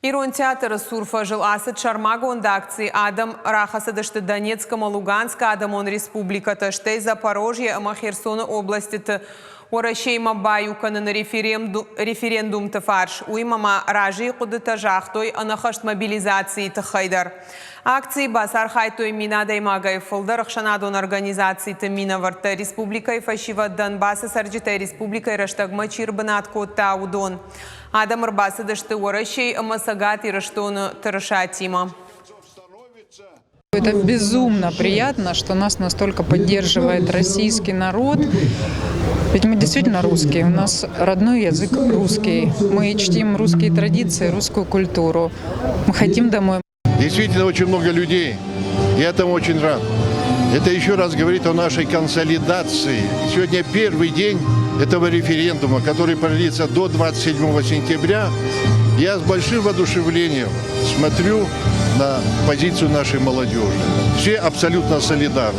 Ирон театры цур фӕзыл ацыд сӕрмагонд акци. Адӕм рахӕцыдысты Донецк ӕмӕ Луганскы адӕмон республикӕтӕ, стӕй Запорожье ӕмӕ Херсоны областыты Уӕрӕсеимӕ баиу кӕныны референдумты фарс. Уыимӕ ма разыйы хъуыдытӕ загътой ӕнӕхӕст мобилизацийы тыххӕй дӕр. Акцийы бацархайдтой 1000 адӕймагӕй фылдӕр ӕхсӕнадон организациты минӕвӕрттӕ, республикӕйы фӕсивӕд, Донбассы цӕрджытӕй республикӕйы рӕстӕгмӕ чи ӕрбынат кодта, уыдон. Адӕм ӕрбацыдысты Уӕрӕсейы ӕмӕ Цӕгат Ирыстоны тырысатимӕ. Это безумно приятно, что нас настолько поддерживает российский народ. Ведь мы действительно русские, у нас родной язык русский. Мы чтим русские традиции, русскую культуру. Мы хотим домой. Действительно очень много людей. Я этому очень рад. Это еще раз говорит о нашей консолидации. Сегодня первый день этого референдума, который продлится до 27 сентября. Я с большим воодушевлением смотрю на позицию нашей молодежи. Все абсолютно солидарны.